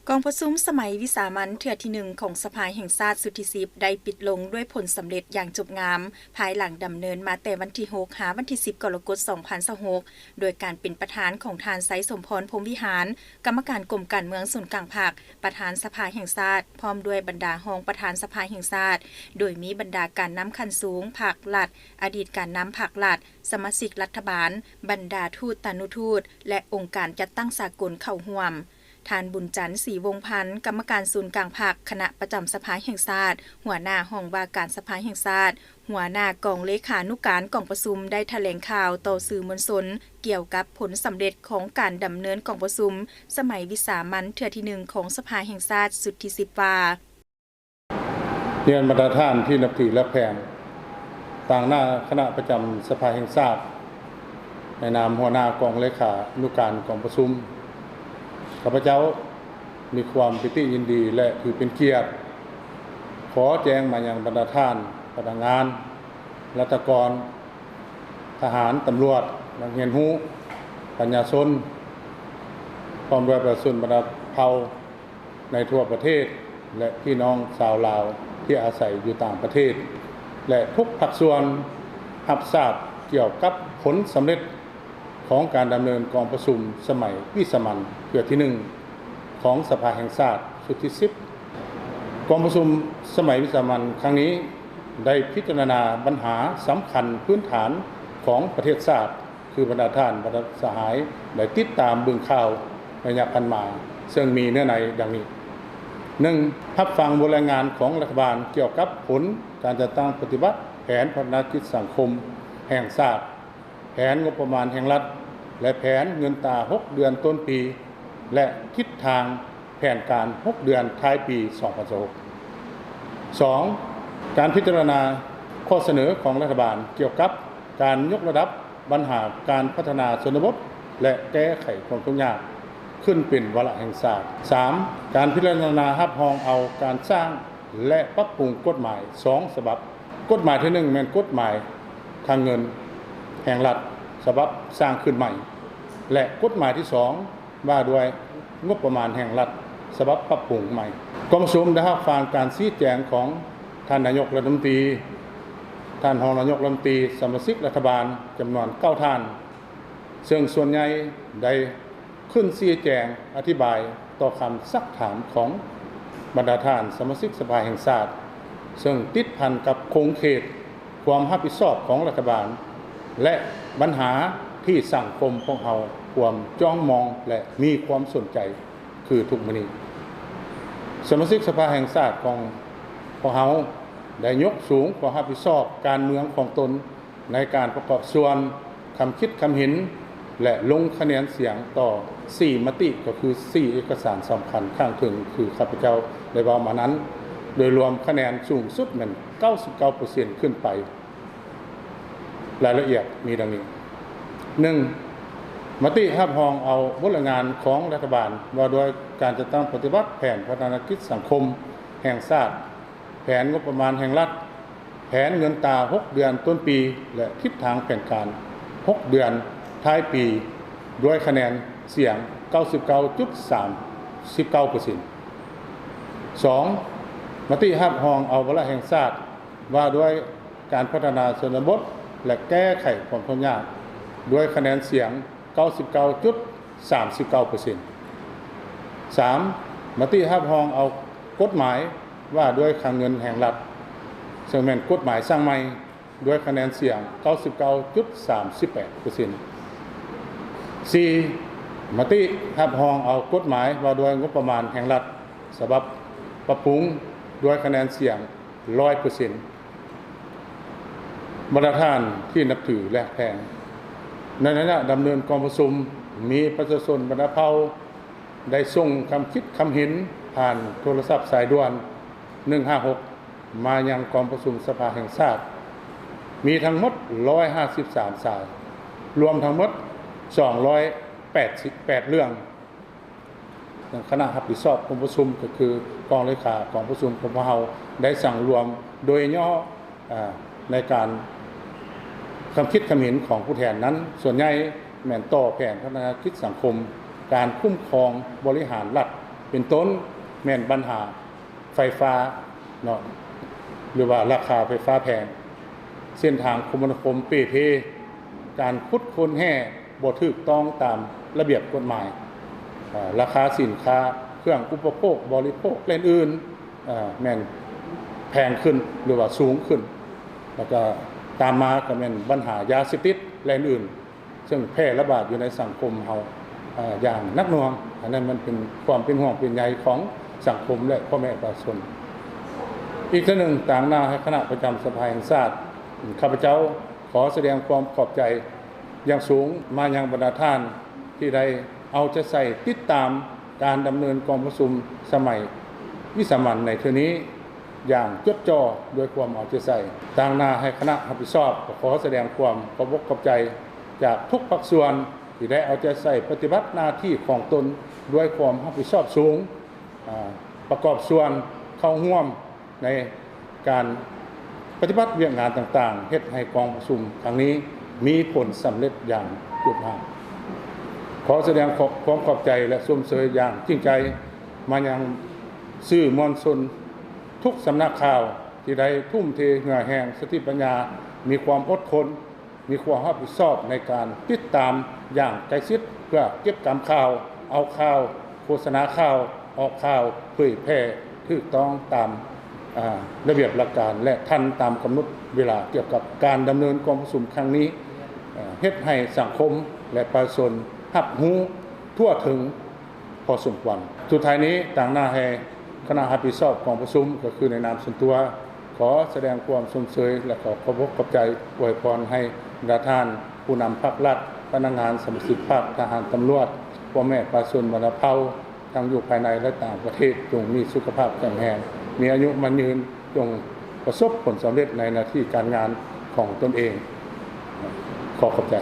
ກອງປະຊຸມສະໄໝວິສາມັນເທື່ອທີໜຶ່ງຂອງສະພາແຫ່ງຊາດຊຸດທີສິບ ໄດ້ປິດລົງດ້ວຍຜົນສຳເລັດຢ່າງຈົບງາມ ພາຍຫຼັງດຳເນີນມາແຕ່ວັນທີຫົກ ຫາວັນທີສິບ ກໍລະກົດ ສອງພັນຊາວຫົກ ໂດຍການເປັນປະທານຂອງທ່ານ ໄຊສົມພອນ ພົມວິຫານ ກຳມະການກົມການເມືອງສູນກາງພັກ ປະທານສະພາແຫ່ງຊາດ ພ້ອມດ້ວຍບັນດາຮອງປະທານສະພາແຫ່ງຊາດ ໂດຍມີບັນດາການນຳຂັ້ນສູງພັກລັດ, ອະດີດການນຳພັກລັດ, ສະມາຊິກລັດຖະບານ, ບັນດາທູດຕານຸທູດ ແລະ ອົງການຈັດຕັ້ງສາກົນເຂົ້າຮ່ວມ. ທ່ານ ບຸນຈັນ ສີວົງພັນ ກຳມະການສູນກາງພັກ, ຄະນະປະຈຳສະພາແຫ່ງຊາດ, ຫົວໜ້າຫ້ອງວ່າການສະພາແຫ່ງຊາດ, ຫົວໜ້າກອງເລຂານຸການກອງປະຊຸມ ໄດ້ຖະແຫຼງຂ່າວຕໍ່ສື່ມວນຊົນ ກ່ຽວກັບຜົນສຳເລັດຂອງການດຳເນີນກອງປະຊຸມສະໄໝວິສາມັນເທື່ອທີໜຶ່ງຂອງສະພາແຫ່ງຊາດຊຸດທີສິບ ວ່າ ຮຽນບັນດາທ່ານທີ່ນັບຖືແລະແພງ, ຕາງໜ້າຄະນະປະຈຳສະພາແຫ່ງຊາດ, ໃນນາມຫົວໜ້າກອງເລຂານຸການກອງປະຊຸມ, ຂ້າພະເຈົ້າມີຄວາມປີຕິຍິນດີ ແລະ ຖືເປັນກຽດ ຂໍແຈ້ງມາຍັງບັນດາທ່ານ, ພະນັກງານ, ລັດຖະກອນ, ທະຫານ, ຕຳຫຼວດ, ນັກຮຽນຮູ້, ປະຊາຊົນ, ພ້ອມດ້ວຍປະຊາຊົນບັນດາເຜົ່າ ໃນທົ່ວປະເທດ ແລະ ພີ່ນ້ອງຊາວລາວທີ່ອາໄສຢູ່ຕ່າງປະເທດ ແລະ ທຸກພາກສ່ວນ ຮັບຊາບກ່ຽວກັບຜົນສຳເລັດຂອງການດຳເນີນກອງປະຊຸມສະໄໝວິສາມັນເທື່ອທີໜຶ່ງຂອງສະພາແຫ່ງຊາດຊຸດທີສິບ. ກອງປະຊຸມສະໄໝວິສາມັນຄັ້ງນີ້ ໄດ້ພິຈາລະນາບັນຫາສຳຄັນພື້ນຖານຂອງປະເທດຊາດ ຄືບັນດາທ່ານ ບັນດາສະຫາຍ ໄດ້ຕິດຕາມເບິ່ງຂ່າວໄລຍະຜ່ານມາ, ເຊິ່ງມີເນື້ອໃນດັ່ງນີ້: ໜຶ່ງ, ຮັບຟັງບົດລາຍງານຂອງລັດຖະບານກ່ຽວກັບຜົນການຈັດຕັ້ງປະຕິບັດແຜນພັດທະນາກິດສັງຄົມແຫ່ງຊາດ, ແຜນງົບປະມານແຫ່ງລັດ ແລະ ແຜນເງິນຕາຫົກເດືອນຕົ້ນປີ ແລະ ທິດທາງ ແຜນການຫົກເດືອນທ້າຍປີສອງພັນຊາວຫົກ. ສອງ, ການພິຈາລະນາຂໍ້ສະເໜີຂອງລັດຖະບານກ່ຽວກັບການຍົກລະດັບບັນຫາການພັດທະນາຊົນນະບົດ ແລະ ແກ້ໄຂຄວາມທຸກຍາກຂຶ້ນເປັນວາລະແຫ່ງຊາດ. ສາມ, ການພິຈາລະນາຮັບຮອງເອົາການສ້າງ ແລະ ປັບປຸງກົດໝາຍສອງສະບັບ. ກົດໝາຍທີໜຶ່ງ ແມ່ນກົດໝາຍທາງເງິນແຫ່ງລັດ ສະບັບສ້າງຂຶ້ນໃໝ່ ແລະ ກົດໝາຍທີສອງ ວ່າດ້ວຍງົບປະມານແຫ່ງລັດ ສະບັບປັບປຸງໃໝ່. ກອງປະຊຸມໄດ້ຮັບຟັງການຊີ້ແຈງຂອງທ່ານນາຍົກລັດຖະມົນຕີ, ທ່ານຮອງນາຍົກລັດຖະມົນຕີ, ສະມາຊິກລັດຖະບານຈຳນວນເກົ້າທ່ານ, ເຊິ່ງສ່ວນໃຫຍ່ໄດ້ຂຶ້ນຊີ້ແຈງອະທິບາຍຕໍ່ຄຳຊັກຖາມຂອງບັນດາທ່ານສະມາຊິກສະພາແຫ່ງຊາດ, ເຊິ່ງຕິດພັນກັບຂົງເຂດ ຄວາມຮັບຜິດຊອບຂອງລັດຖະບານ ແລະ ບັນຫາທີ່ສັງຄົມພວກເຮົາຄວນຈ້ອງມອງ ແລະ ມີຄວາມສົນໃຈ ຄືທຸກມື້ນີ້. ສະມາຊິກສະພາແຫ່ງຊາດຂອງພວກເຮົາໄດ້ຍົກສູງຄວາມຮັບຜິດຊອບການເມືອງຂອງຕົນ ໃນການປະກອບສ່ວນຄຳຄິດຄຳເຫັນ ແລະ ລົງຄະແນນສຽງຕໍ່ສີ່ມະຕິ ກໍຄືສີ່ເອກະສານສຳຄັນຂ້າງເທິງ ຄືຂ້າພະເຈົ້າໄດ້ເວົ້າມານັ້ນ, ໂດຍລວມຄະແນນສູງສຸດແມ່ນເກົ້າສິບເກົ້າເປີເຊັນຂຶ້ນໄປ. ລາຍລະອຽດມີດັ່ງນີ້: ໜຶ່ງ, ມະຕິຮັບຮອງເອົາບົດລາຍງານຂອງລັດຖະບານວ່າດ້ວຍການຈັດຕັ້ງປະຕິບັດແຜນພັດທະນາກິດສັງຄົມແຫ່ງຊາດ, ແຜນງົບປະມານແຫ່ງລັດ, ແຜນເງິນຕາຫົກເດືອນຕົ້ນປີ ແລະ ທິດທາງແຜນການຫົກເດືອນທ້າຍປີ ດ້ວຍຄະແນນສຽງເກົ້າສິບເກົ້າຈຸດສາມສິບເກົ້າເປີເຊັນ. ສອງ, ມະຕິຮັບຮອງເອົາວາລະແຫ່ງຊາດວ່າດ້ວຍການພັດທະນາຊົນນະບົດ ແລະ ແກ້ໄຂຄວາມທຸກຍາກ ດ້ວຍຄະແນນສຽງເກົ້າສິບເກົ້າຈຸດສາມສິບເກົ້າເປີເຊັນ. ສາມ, ມະຕິຮັບຮອງເອົາກົດໝາຍວ່າດ້ວຍຄັງເງິນແຫ່ງລັດ ເຊິ່ງແມ່ນກົດໝາຍສ້າງໃໝ່ ດ້ວຍຄະແນນສຽງເກົ້າສິບເກົ້າຈຸດສາມສິບແປດເປີເຊັນ. ສີ່, ມະຕິຮັບຮອງເອົາກົດໝາຍວ່າດ້ວຍງົບປະມານແຫ່ງລັດ ສະບັບປັບປຸງ ດ້ວຍຄະແນນສຽງຮ້ອຍເປີເຊັນ. ບັນດາທ່ານທີ່ນັບຖື ແລະ ແພງ, ໃນໄລຍະດຳເນີນກອງປະຊຸມ ມີປະຊາຊົນບັນດາເຜົ່າ ໄດ້ສົ່ງຄຳຄິດຄຳເຫັນຜ່ານໂທລະສັບສາຍດ່ວນ ໜຶ່ງຫ້າຫົກ ມາຍັງກອງປະຊຸມສະພາແຫ່ງຊາດ ມີທັງໝົດຮ້ອຍຫ້າສິບສາມສາຍ, ລວມທັງໝົດສອງຮ້ອຍແປດສິບແປດເລື່ອງ. ຄະນະຮັບຜິດຊອບກອງປະຊຸມ ກໍຄືກອງເລຂາກອງປະຊຸມຂອງພວກເຮົາ ໄດ້ສັງລວມໂດຍຫຍໍ້ ອາ ໃນການຄຳຄິດຄຳເຫັນຂອງຜູ້ແທນນັ້ນ ສ່ວນໃຫຍ່ແມ່ນຕໍ່ແຜນພັດທະນາກິດສັງຄົມ, ການຄຸ້ມຄອງບໍລິຫານລັດ, ເປັນຕົ້ນແມ່ນບັນຫາໄຟຟ້າເນາະ ຫຼືວ່າລາຄາໄຟຟ້າແພງ, ເສັ້ນທາງຄົມມະນາຄົມເປ່ເພ, ການຂຸດຄົ້ນແຮ່ບໍ່ຖືກຕ້ອງຕາມລະບຽບກົດໝາຍ, ເອີ່ ລາຄາສິນຄ້າເຄື່ອງອຸປະໂພກບໍລິໂພກ ແລະ ອື່ນໆ ເອີ່ ແມ່ນແພງຂຶ້ນ ຫຼືວ່າສູງຂຶ້ນ, ແລ້ວກໍຕາມມາກໍແມ່ນບັນຫາຢາເສບຕິດ ແລະ ອື່ນໆ ເຊິ່ງແຜ່ລະບາດຢູ່ໃນສັງຄົມເຮົາ ເອີ່ ຢ່າງໜັກໜ່ວງ. ອັນນັ້ນມັນເປັນຄວາມເປັນຫ່ວງເປັນໃຍຂອງສັງຄົມ ແລະ ພໍ່ແມ່ປະຊາຊົນ. ອີກເທື່ອໜຶ່ງ, ຕາງໜ້າໃຫ້ຄະນະປະຈຳສະພາແຫ່ງຊາດ, ຂ້າພະເຈົ້າຂໍສະແດງຄວາມຂອບໃຈຢ່າງສູງມາຍັງບັນດາທ່ານ ທີ່ໄດ້ເອົາໃຈໃສ່ຕິດຕາມການດຳເນີນກອງປະຊຸມສະໄໝວິສາມັນໃນເທື່ອນີ້ຢ່າງຈົດຈ່ອດ້ວຍຄວາມເອົາໃຈໃສ່. ຕາງໜ້າໃຫ້ຄະນະຮັບຜິດຊອບ ກໍຂໍສະແດງຄວາມຂອບອົກຂອບໃຈຈາກທຸກພາກສ່ວນ ທີ່ໄດ້ເອົາໃຈໃສ່ປະຕິບັດໜ້າທີ່ຂອງຕົນດ້ວຍຄວາມຮັບຜິດຊອບສູງ, ອາ, ປະກອບສ່ວນເຂົ້າຮ່ວມໃນການປະຕິບັດວຽກງານຕ່າງໆ, ເຮັດໃຫ້ກອງປະຊຸມຄັ້ງນີ້ມີຜົນສຳເລັດຢ່າງຍອດເຢ້ຽມ. ຂໍສະແດງຄວາມຂອບໃຈ ແລະ ຊົມເຊີຍຢ່າງຈິງໃຈມາຍັງສື່ມວນຊົນທຸກສຳນັກຂ່າວ ທີ່ໄດ້ທຸ່ມເທເຫື່ອແຮງ, ສະຕິປັນຍາ, ມີຄວາມອົດທົນ, ມີຄວາມຮັບຜິດຊອບໃນການຕິດຕາມຢ່າງໃກ້ຊິດ ເພື່ອເກັບກຳຂ່າວ, ເອົາຂ່າວ, ໂຄສະນາຂ່າວ, ອອກຂ່າວ, ເຜີຍແຜ່ຖືກຕ້ອງຕາມ, ອາ, ລະບຽບຫຼັກການ ແລະ ທັນຕາມກຳນົດເວລາ ກ່ຽວກັບການດຳເນີນກອງປະຊຸມຄັ້ງນີ້, ເຮັດໃຫ້ສັງຄົມ ແລະ ປະຊາຊົນຮັບຮູ້ທົ່ວເຖິງ ພໍສົມຄວນ. ສຸດທ້າຍນີ້, ຕາງໜ້າໃຫ້ຄະນະຮັບຜິດຊອບກອງປະຊຸມ ກໍຄືໃນນາມສ່ວນຕົວ, ຂໍສະແດງຄວາມຊົມເຊີຍ ແລະ ຂໍຂອບອົກຂອບໃຈ, ອວຍພອນໃຫ້ບັນດາທ່ານຜູ້ນຳພັກລັດ, ພະນັກງານ, ສະມາຊິກພັກ, ທະຫານ, ຕຳຫຼວດ, ພໍ່ແມ່ປະຊາຊົນບັນດາເຜົ່າ ທັງຢູ່ພາຍໃນ ແລະ ຕ່າງປະເທດ, ຈົ່ງມີສຸຂະພາບແຂງແຮງ, ມີອາຍຸໝັ້ນຍືນ, ຈົ່ງປະສົບຜົນສຳເລັດໃນໜ້າທີ່ການງານຂອງຕົນເອງ. ຂໍຂອບໃຈ.